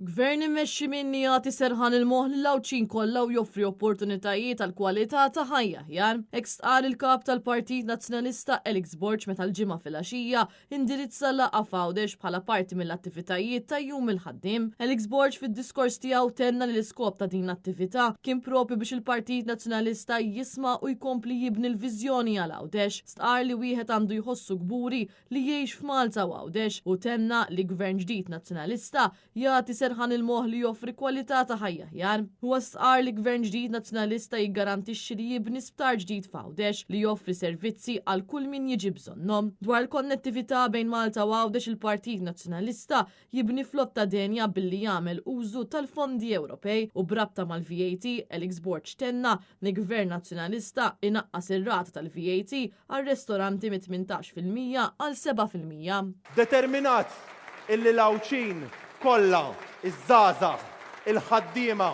Gvern immexxi minni jagħti serħan il-moħħ lill-Għawdxin kollha u joffri opportunitajiet għal kwalità ta' ħajja aħjar. Hekk stqarr il-Kap tal-Partit Nazzjonalista Alex Borg meta l-Ġimgħa filgħaxija indirizza laqgħa f'Għawdex bħala parti mill-attivitajiet ta' Jum il-Ħaddiem. Alex Borg fid-diskors tiegħu tenna li l-iskop ta' din l-attività kien propju biex il-Partit Nazzjonalista jisma' u jkompli jibni l-viżjoni għal Għawdex. Stqarr li wieħed għandu jħossu kburi li jgħix f'Malta u Għawdex u tenna li Gvern ġdid Nazzjonalista jagħti serħan il-moħħ li joffri kwalità ta' ħajja aħjar. Huwa stqarr li Gvern ġdid Nazzjonalista jiggarantixxi li jibni sptar ġdid f'Għawdex li joffri servizzi għal kull min jiġi bżonnhom. Dwar il-konnettività bejn Malta u Għawdex il-Partit Nazzjonalista jibni flotta denja billi jagħmel użu tal-fondi Ewropej u b'rabta mal-VAT, Alex Borg tenna li Gvern Nazzjonalista inaqqas ir-rata tal-VAT għar-restoranti mit-18% għal 7%. Determinat illi l-Għawdxin kollha, iż-żgħażagħ, il-ħaddiema,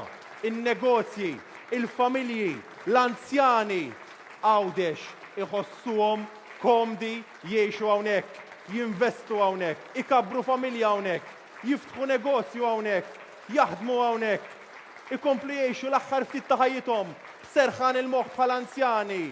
in-negozji, il-familji, l-anzjani, Għawdex iħossuhom komdi jgħixu hawnhekk, jinvestu hawnhekk, ikabbru familja hawnhekk, jiftħu negozju hawnhekk, jaħdmu hawnhekk, ikomplu jgħixu l-aħħar ftit ta' ħajjithom b'serħan il-moħħ bħala anzjani.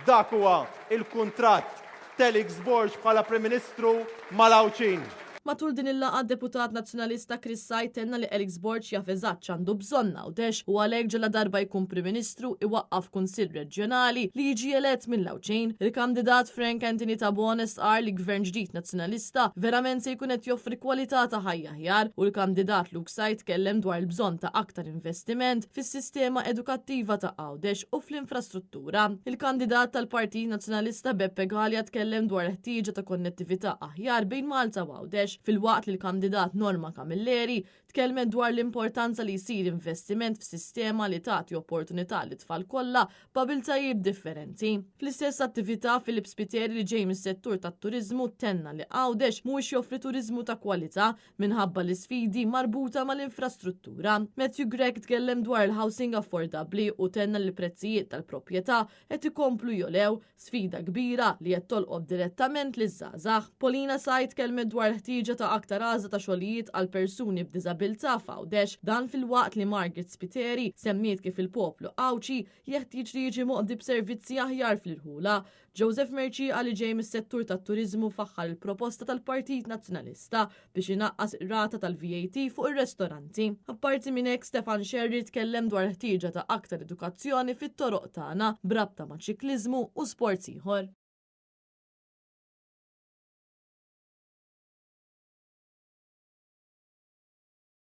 Dak huwa l-kuntratt t'Alex Borg bħala Prim Ministru mal-Għawdxin. Matul din il-laqgħa d-Deputat Nazzjonalista Chris Said tenna li Alex Borg jaf eżatt x'għandu bżonn Għawdex u għalhekk ġaladarba jkun Prim Ministru iwaqqaf Kunsill Reġjonali li jiġi elett mill-Għawdxin. Il-kandidat Frank Anthony Tabone stqarr li Gvern ġdid Nazzjonalista verament se jkun qed joffri kwalità ta' ħajja aħjar u l-kandidat Luke Said tkellem dwar il-bżonn ta' aktar investiment fis-sistema edukattiva ta' Għawdex u fl-infrastruttura. Il-kandidat tal-Partit Nazzjonalista Beppe Galea tkellem dwar il-ħtieġa ta' konnettività aħjar bejn Malta u Għawdex, filwaqt li l-kandidat Norma Camilleri tkellmet dwar l-importanza li jsir investiment f'sistema li tagħti opportunità lit-tfal kollha b'abiltajiet differenti. Fl-istess attività, Philip Spiteri li ġej mis-settur tat-turiżmu tenna li Għawdex mhuwiex joffri turiżmu ta' kwalità minħabba l-isfidi marbuta mal-infrastruttura. Matthew Grech tkellem dwar il-housing affordabbli u tenna li l-prezzijiet tal-proprjetà qed ikomplu jogħlew, sfida kbira li qed tolqot direttament liż-żgħażagħ. Paulina Said tkellmet dwar il-ħtieġa ta' aktar għażla ta' xogħlijiet għal persuni b'diżabilità f'Għawdex, dan filwaqt li Margaret Spiteri semmiet kif il-poplu Għawdxi jeħtieġ li jiġi moqdi b'servizzi aħjar fl-irħula. Joseph Mercieca li ġej mis-settur tat-turiżmu faħħar il-proposta tal-Partit Nazzjonalista biex inaqqas ir-rata tal-VAT fuq ir-restoranti. Apparti minn hekk Stefan Scerri tkellem dwar il-ħtieġa ta' aktar edukazzjoni fit-toroq tagħna b'rabta ma' ċikliżmu u sports ieħor.